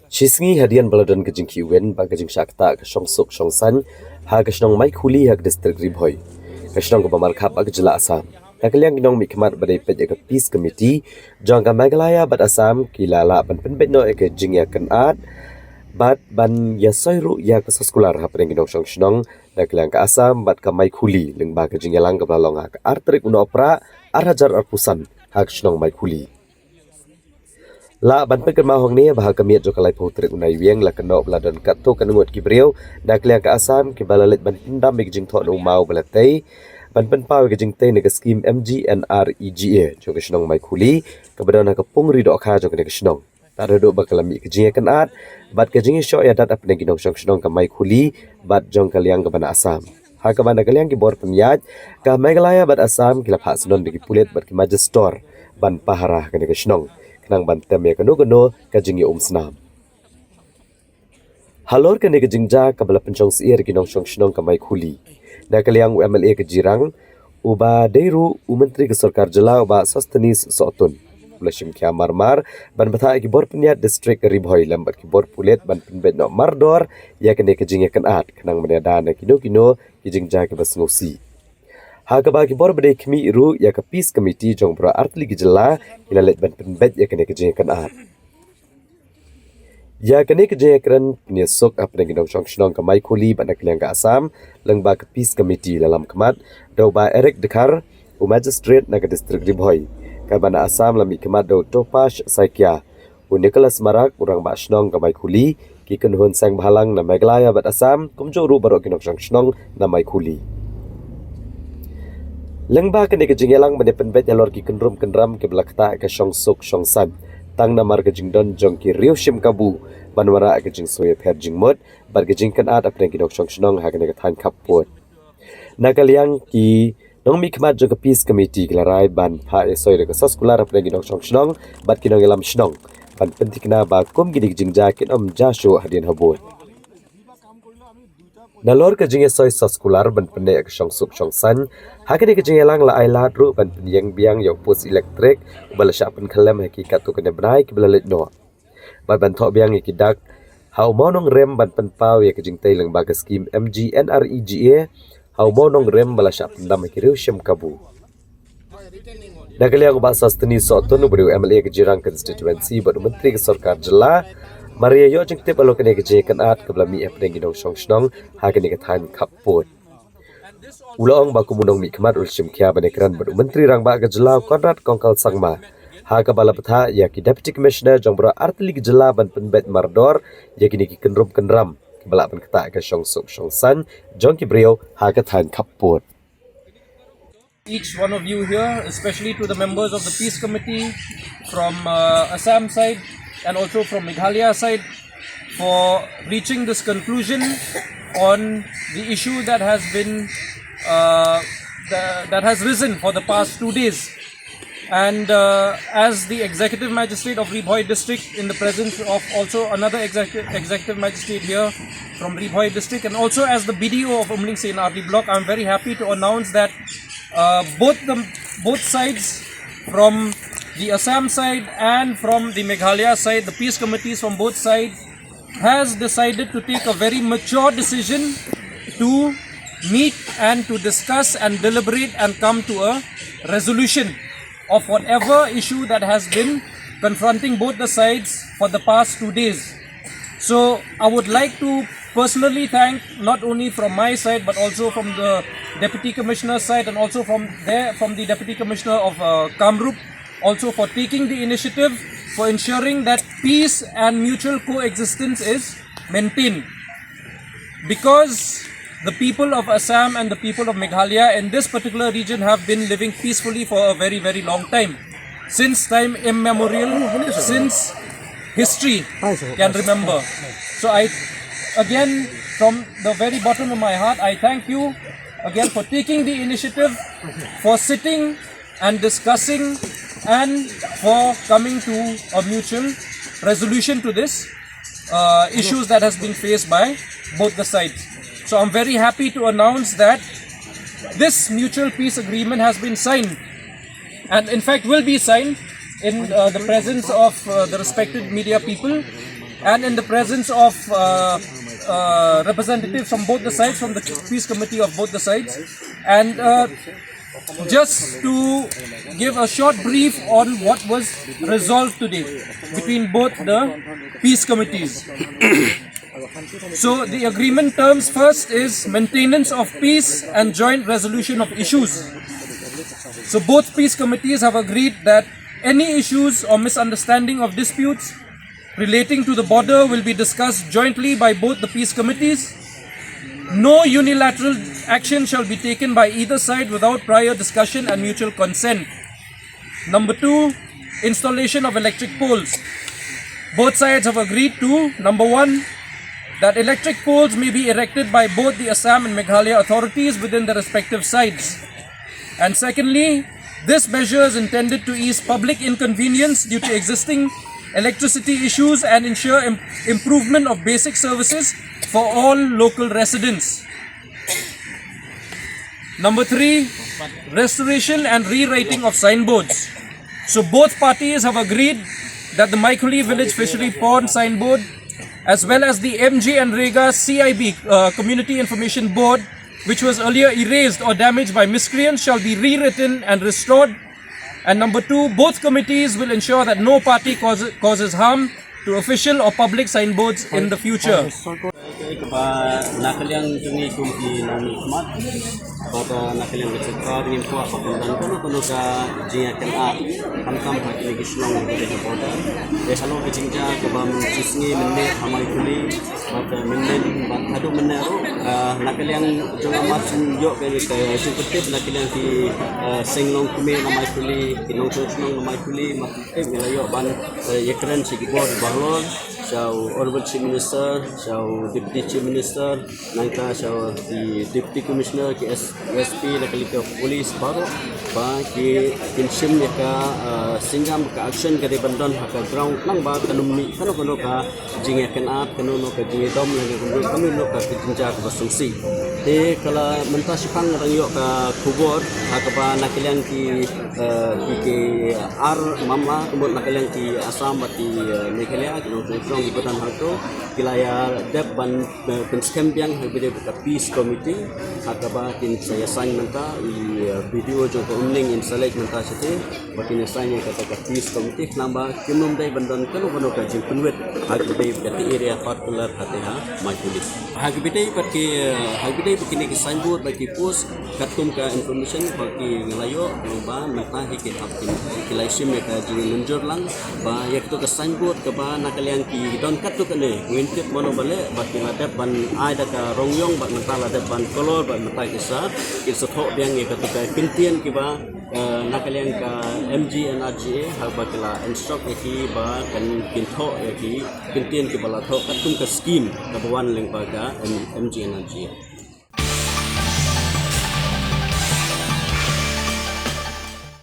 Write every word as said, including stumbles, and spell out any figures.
Shi sngi hadien ba la don ka jingkhih win bad ka jingshah ktah ka shongsuk shongsaiñ ha ka shnong Maikhuli ha ka distrik Ri Bhoi, ka shnong kaba markhap ha ka jylla Assam, na ka liang ki nongmihkhmat ba dei peit ïa ka Peace Committee jong ka Meghalaya bad Assam ki la lah ban pynbeit noh ïa ka jingïakynad bad ban ïasoi ruh ïa ka soskular hapdeng ki nongshong shnong. Na ka liang ka Assam bad ka Maikhuli lyngba ka jingïalang kaba la long ha ka ar tarik u Nohprah ar hajar arphew san ha ka shnong Maikhuli. Lah ban pynkynmaw hangne ba ha ka miet jong ka laiphew tarik u Naiwieng la kynnoh ba la don katto katne ngut ki briew na ka liang ka Assam kiba la leit ban pyndam ïa ka jingthoh na u maw ba la tei ban pynpaw ïa ka jingtei na ka skim M G N R E G A jong ka shnong Maikhuli kaba don ha ka pung ri dohkha jong kane ka shnong. Tad haduh ba ka la mih ka jingïakynad bad ka jingïashoh ïadat hapdeng ki nongshong shnong ka Maikhuli bad jong ka liang kaba na Assam, ha kaba na ka liang ki bor pynïaid ka Meghalaya bad Assam ki la phah syndon da ki pulit bad ki magistor ban pahara ha kane ka shnong khnang ban tem ïa kano kano ka jingïaumsnam. Halor kane ka jingjia kaba la pynshong syier ïa ki nongshong shnong ka Maikhuli, na ka liang u M L A ka Jirang, uba dei ruh u Myntri ka Sorkar Jylla u Bah Sosthenes Sohtun, u la shim khia marmar ban bthah ïa ki bor pynïaid distrik ka Ri Bhoi lem bad ki bor pulit ban pynbeit noh mardor ïa kane ka jingïakynad khnang ban ïada na kino kino ki jingjia kiba sngewsih. Ha kaba ki bor ba dei khmih ruh ïa ka Peace Committee jong baroh artylli ki jylla ki la leit ban pynbeit ïa kane ka jingïakynad. Ïa kane ka jingïakren pynïasuk hapdeng ki nongshong shnong ka Maikhuli bad na ka liang ka Assam lyngba ka Peace Committee la lam khmat da u Bah Eric Dkhar, u magistrate na ka distrik Ri Bhoi, kaba na Assam la mih khmat da u Topash Saikia, u Nicholas Marak, u rangbah shnong ka Maikhuli, ki kynhun seng bhalang na Meghalaya bad Assam, kumjuh ruh baroh ki nongshong shnong na Maikhuli. Lyngba kane ka jingïalang ban ïa pynbeit halor ki kynrum kynram kiba la ktah ka shongsuk shongsaiñ, tang namar ka jingdon jong ki riew shim kabu ban wanrah ka jingsngewïapher jingmut bad ka jingkynad hapdeng ki nongshong shnong ha kane ka thaiñ khappud. Na ka liang ki nongmihkhmat jong ka Peace Committee ki la rai ban phah ïasoi da ka soskular hapdeng ki nongshong shnong bad ki nongïalam shnong ban pynthikna ba kum kine ki jingjia kin ym jia shuh hadien habud. Nalor ka jingïasoi soskular ban pynneh ïa ka shongsuk shongsaiñ, ha kane ka jingïalang la ai lad ruh ban pynïeng biang ïa u post elektrik uba la shah pynkhyllem ha ki katto katne bnai kiba la leit noh, bad ban thoh biang ïa ki dak ha u mawnongrim ban pynpaw ïa ka jingtei lyngba ka skim M G N R E G A ha u mawnongrim ba la shah pyndam ha ki riew shim kabu. Na ka liang u Bah Sosthenes Sohtun, uba dei u M L A ka Jirang constituency bad u Myntri ka Sorkar Jylla, mar ïa ïoh jingtip halor kane ka jingïakynad kaba la mih hapdeng ki nongshong shnong ha kane ka thaiñ khappud, u la ong ba kum u nongmihkhmat u la shim khia ban ïakren bad u Myntri Rangbah ka Jylla u Conrad Kongkal Sangma, ha kaba la bthah ïa ki Deputy Commissioner jong baroh artylli ki jylla ban pynbeit mardor ïa kine ki kynrum kynram kiba lah ban ktah ka shongsuk shongsaiñ jong ki briew ha ka thaiñ khappud. Each one of you here, especially to the members of the Peace Committee from uh, Assam side and also from Meghalaya side, for reaching this conclusion on the issue that has been uh, the, that has risen for the past two days. And uh, as the executive magistrate of Ri Bhoi district, in the presence of also another executive, executive magistrate here from Ri Bhoi district, and also as the B D O of Umling C and R D block, I'm very happy to announce that uh, both the both sides, from the Assam side and from the Meghalaya side, the peace committees from both sides has decided to take a very mature decision to meet and to discuss and deliberate and come to a resolution of whatever issue that has been confronting both the sides for the past two days. So I would like to personally thank, not only from my side but also from the Deputy Commissioner's side and also from there, from the Deputy Commissioner of uh, Kamrup, also for taking the initiative for ensuring that peace and mutual coexistence is maintained. Because the people of Assam and the people of Meghalaya in this particular region have been living peacefully for a very, very long time, since time immemorial, since history can remember. So I, again, from the very bottom of my heart, I thank you again for taking the initiative, for sitting and discussing and for coming to a mutual resolution to this uh, issues that has been faced by both the sides. So I'm very happy to announce that this mutual peace agreement has been signed, and in fact will be signed in uh, the presence of uh, the respected media people. and in the presence of uh, uh, representatives from both the sides, from the peace committee of both the sides, and uh, just to give a short brief on what was resolved today between both the peace committees. So the agreement terms first is maintenance of peace and joint resolution of issues. So both peace committees have agreed that any issues or misunderstanding of disputes relating to the border will be discussed jointly by both the peace committees. No unilateral action shall be taken by either side without prior discussion and mutual consent. Number two, installation of electric poles. Both sides have agreed to, number one, that electric poles may be erected by both the Assam and Meghalaya authorities within their respective sides. And secondly, this measure is intended to ease public inconvenience due to existing electricity issues and ensure im- improvement of basic services for all local residents. Number three, restoration and rewriting of signboards. So both parties have agreed that the Maikhuli Village Fishery Pond signboard, as well as the MGNREGA CIB, uh, Community Information Board, which was earlier erased or damaged by miscreants, shall be rewritten and restored. And number two, both committees will ensure that no party cause, causes harm to official or public signboards in the future. Kaba na ka liang jong ngi kum ki nongmihkhmat, bad na ka liang ka sorkar ngim kwah ba kan don kano kano ka jingïakynad khamtam ha kine ki shnong kiba dei ha border. Te halor ka jingjia kaba mynta ka sngi mynmiet ha Maikhuli, bad mynmiet bad haduh mynne ruh, ah, na ka liang jong nga mar shu ïoh ka ka jingpyntip na ka liang ki, ah, seng longkmie na Maikhuli, ki nongshong shnong na Maikhuli, mar shu tip ngi la ïoh ban, ah, ïakren sha ki bor ba halor, sha u Honorable Chief Minister, sha u Deputy Chief Minister, nangta sha u Deputy Commissioner, ki S- SP, na ka liang ka police baroh ba ki kin shim ïa ka, ah, sengkham ka action ka dei ban don ha ka ground, nang ba kan ym mih kano kano ka jingïakynad, kano kano ka jingïadom, lane kano kano ka jingjia kaba sngewsih. Te ka la mynta shaphang nga dang ïoh ka khubor ha kaba na ka liang ki, ah, ki, ki ar mamla, ka mut na ka liang ki Assam bad ki, ah, Meghalaya, ki nongshong shnong kiba don hato, ki la ïa dep ban, eh, pynskhem biang ha kaba ïadei bad ka peace committee, ha kaba kin sa ïa sign mynta, i, eh, BDO jong ka Umling in sa leit mynta shate, ba kin ïa sign ïa kata ka peace committee, khnang ba kim nym dei ban don kano kano ka jingpynwit ha kaba ïadei bad kata area particular hate ha Maikhuli. Ha kaba ïadei bad ki, eh, ha kaba ïadei bad kine ki signboard bad ki post, katkum ka information ba ki nga la ïoh, ba mynta hi ki hap ki, ki la shim ïa ka jingmynjur lang ba ïa kato ka signboard kaba na ka liang ki don katto katne, ngim tip mano ba leh, ba ki la dep ban ai da ka rong ïong, bad mynta la dep ban colour, bad mynta ki sa, ki sa thoh biang ïa kato ka kyntien kiba, eh, na ka liang ka MGNREGA, ha ba ki la instruct ïa ki ba kan kin thoh ïa ki kyntien kiba la thoh katkum ka scheme kaba wan lyngba ka M- MGNREGA.